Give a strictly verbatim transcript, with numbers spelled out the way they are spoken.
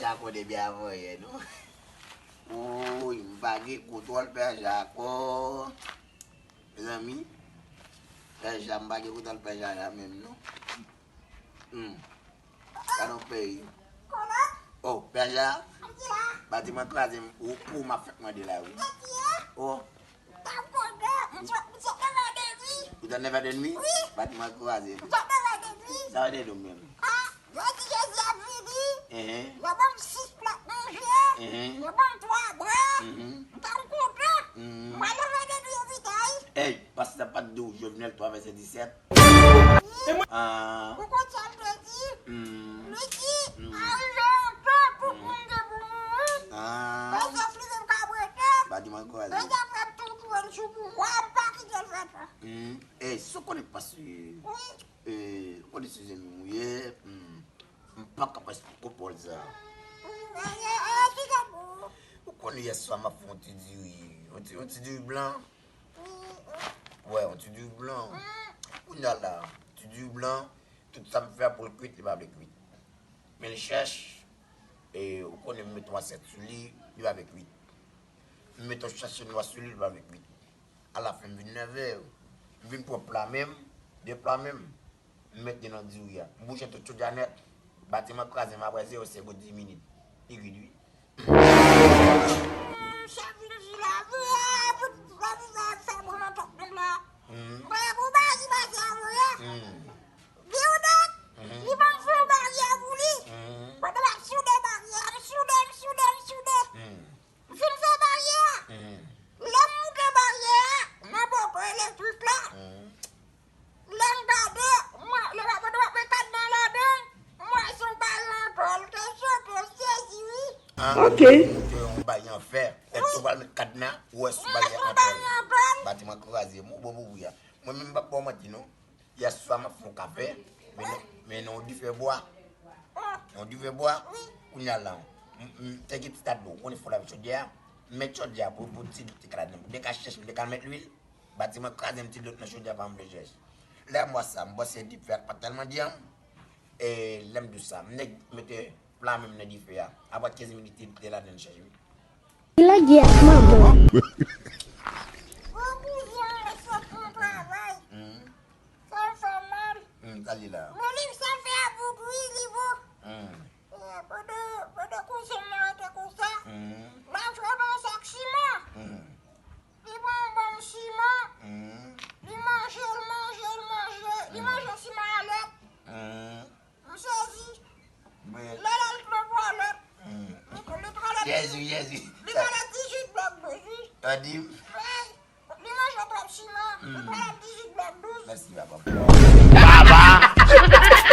Akò depi avanyè, non. Woy, m pa gen kontwòl Pè Ja ankò. Mezanmi, Pè Ja, m pa gen kontwòl Pè Ja la menm, non. Hmm. Gade yon peyi. Oh, Pè Ja. Batiman kraze m. Ou, pou m ap fèk mande la, wi. Oh. Ou t a nèf è demi? Wi. Batiman kraze. Ou t a nèf è demi? Sa w te di w menm? Ah, yo di Jezi ap vini. Ehe. Yo ban m sis plat manje. Ehe. Yo ban m twa bwa. Mhm. M pa m kontan. Mhm. M pa nèf è demi yo vin tay. Ey, pastè pa t di w Jovenel twa vèsè disèt? Ah. Ou konn sa l te di? Hmm. Li di, hmm, arive yon tan pou moun gen pou mouri. Ah. Bezwen flize m ka brete. Batiman kraze. Bezwen fè m tou touye l sou pouvwa, m pa kite l fè sa. Hmm. Ey, si w konnen pastè, wi, eh, ou konnen se zanmi m ou ye, hmm, m pa ka pa konprann sa. Hmm, eh, eh, eh, ki gade ou? Ou konnen yè swa m ap fè yon ti diri, yon ti, yon ti diri blan. Wè, yon ti diri blan. Kounye a la, ti diri blan, tout sa m fè a pou l kwit, li pa vle kwit. Men l chèch, e, ou konnen m met yon asyèt sou li, li pa vle kwit. M met yon sachè nwa sou li, li pa vle kwit. Alafen, m vin nève, m vin pran pla men m, de pla men m. M met li nan diri a. M bouje tout chodyè a nèt. Batiman kraze, m apre zewo segonn, dis minit. Li kwit, wi. Chèf vin di la, vre, pou, pou, pou, fè bon nan tèt nou la. Hmm. Vre, pou baz li pase a vre. Hmm. Di ou dat, hmm, li pa fè yon baryè pou li. Hmm. Pandan m ap soude baryè a, m soude, m soude, m soude. Hmm. M fin fè baryè a. Mhm. Lè m moute baryè a, m ap pran elektrik la. Mhm. Lè m gade, m wè, lè m ap, m ap met kadna ladan, m wè se yon baryè an tòl, ke sote sezi, wi. Ah, ok. Ou moute yon baryè an fè. Lè tou pral met kadna, ou wè se yon baryè an tòl. Batiman kraze, m bon pou bri a. Mwen menm m p ap ba w manti non. Yèswa m ap fè yon kafe, men nan, men nan yon dife bwa. Nan yon dife bwa, kounye a la, m, m, te gen ti tat dlo, ou konnen fò lave chodyè a, m met chodyè a pou, pou ti lit te ka ladan. M te ka chèche, m te ka met lwil, batiman kraze m ti lit nan chodyè a pa m vle chèche. Lè m wè sa, m panse dife a pa tèlman dyanm, e lè m di sa, m nèk mete pla men m nan dife a. Apre kenz minit, li te ladan chèche wi. Lagè ak manman. Gwo kouzen an sot nan travay. Hmm. Sa l fè mal. Hmm, sa l ye la. Men li sa l fè a bout wi, li bon. Hmm. E, pandan, pandan kouzen m nan rete konsa, hmm, l al jwe nan yon sak siman. Hmm. Li pran yon bann siman. Hmm. Li manje, l manje, l manje. Li manje siman a lèt. Hmm. M sezi. Lè l al pran twalèt, hmm, li, li twalèt, Jezi, Jezi, li twalèt dizuit blòk douz, wi. An di m. Wi. Li manje twòp siman, li twalèt dizuit blòk douz. Mèsi, papa. Papa!